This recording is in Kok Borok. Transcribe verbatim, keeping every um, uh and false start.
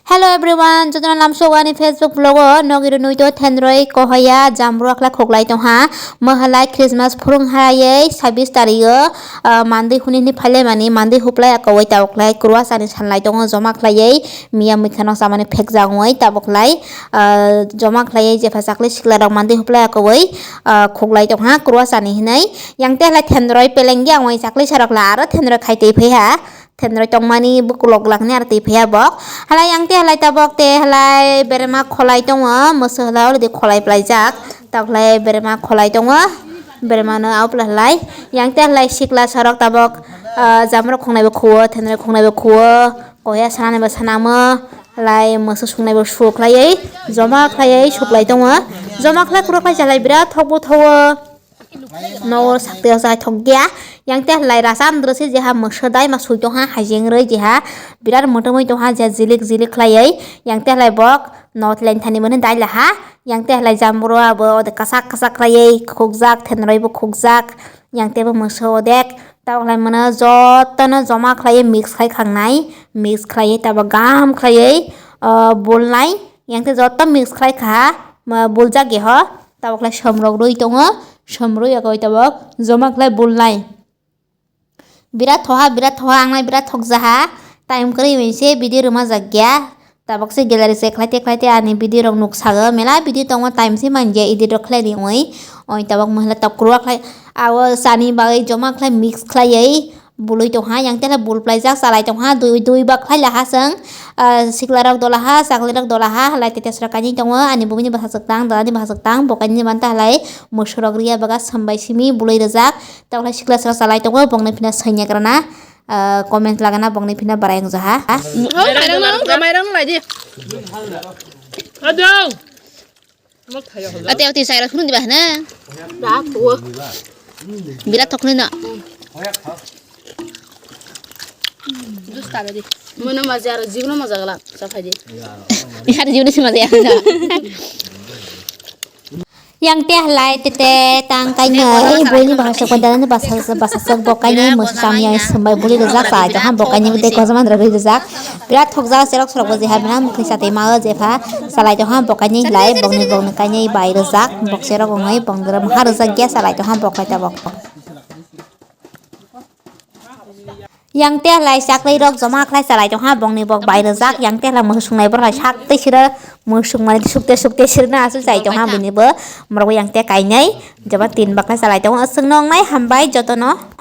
Hello everyone, jotono lamsogani Facebook vlog o nogiro nuito thenroi kohoya jamrua khlai khoklai tongha. Mahalai Christmas phurung hayai sabis tario, ah, mandui huni hini phaile mani mandui huplai akawai tabok lai krua sani sanlai tongo joma khlaiai miya mikha no samani phekjangoi tabok lai, ah, joma khlaiai jepha chakli sikla rok mandui huplai akawai, ah, khoklai tongha krua sani hinai. Yang te halai thenroi pelengya ongoi chakli sarok la aro thenroi khai tei phaiha. Thenroi tongmani bukulok lakni aro twi phaiya bok. Halai yang te halai tabok te halai berema kholai tongo, mwswk halai already kholai plaijak. Tabok halai berema kholai tongo, berema no abla halai. Yang te halai sikla sarok tabok, ah, jamrok khongnai bo khuo, thenroi khongnai bo khuo, koya sanani bo sanamo, halai mwswk sungnai bo su khlaiwi, joma khlaiwi suklai tongo. Joma khlai kuro khlai chalai birat thok bo thogo. Nogo sakti o chai thok ya. Yang te halai rasa andro se jeha mwswk dai ma sui tongha hajeng rwi jeha birat mwtwmwi tongha je jilik jilik khlaiwi. Yang te halai bok no tlen thani mani dai laha. Yang te halai jambro abo ode kasak kasak khlaiwi khukjak thenroi bo khukjak. Yang te bo mwswk odek tabok lai mano jotono joma khlaiwi mix khai khangnai. Mix khlaiwi tabok gaham khlaiwi, ah, bulnai. Yang te joto mix khlai kha, ma buljak ya ho. Tabok lai somrok rwi tongo, somrwi abo tabok joma khlai bulnai. Birat thoha, birat thoha, ang lai birat thokjaha. Time kwrwi bai se video rwma jakya. Tabok se gallery se khlai te khlai te ani video rok nuksago. Mela video tongo, time se manya edit rok khlai ri oi. Oi tabok mohila tok kwrwa khlai. Abo sani bagwi joma khlai mix khlaiwi. Bului tongha, yang tela bul plaijak, chalai tongha, dui, dui bak khlai laha chwng, ah, sikla rok dolaha, chakli rok dolaha, halai tete sra kainwi tongo, ani bumuni bwsajwk tang, dada ni bwsajwk tang, bo kainwi manta halai mwswk rok riya baga sambai simi bului rijak, tei sikla sra chalai tongo, bongni phina sainya grana, ah, comment lagana bongni phina barai wngjaha. Ate ate saira khunu diba hana. Birat thokni no. Mano maja aro jibno maja gala saphai di. Yar jibno se maja ya. Yang te halai tete tang kainwi buni bahasa ko dalani basa basa sok bo kainwi musa samya sambai buli rijak sa to ham bo kainwi de ko zaman rwi rijak. Birat thokjak serok serok bo jeha bina mukhi satwi ma o jepha salai to ham bo kainwi lai bongni bongni kainwi bai rijak bok serok ongoi bongdra maha rijak ya salai to ham bo kai tabok. Yang te lai chakli rok joma khlai salai tong ha bongni bok bai rijak yang te lai muhusung nai bor hai sak tei sira muhusung mani sukte sukte sirna asu chai tong ha bini bo morok yang te kainai joma tin bak khlai salai tong aswk nong nai hambai jotono.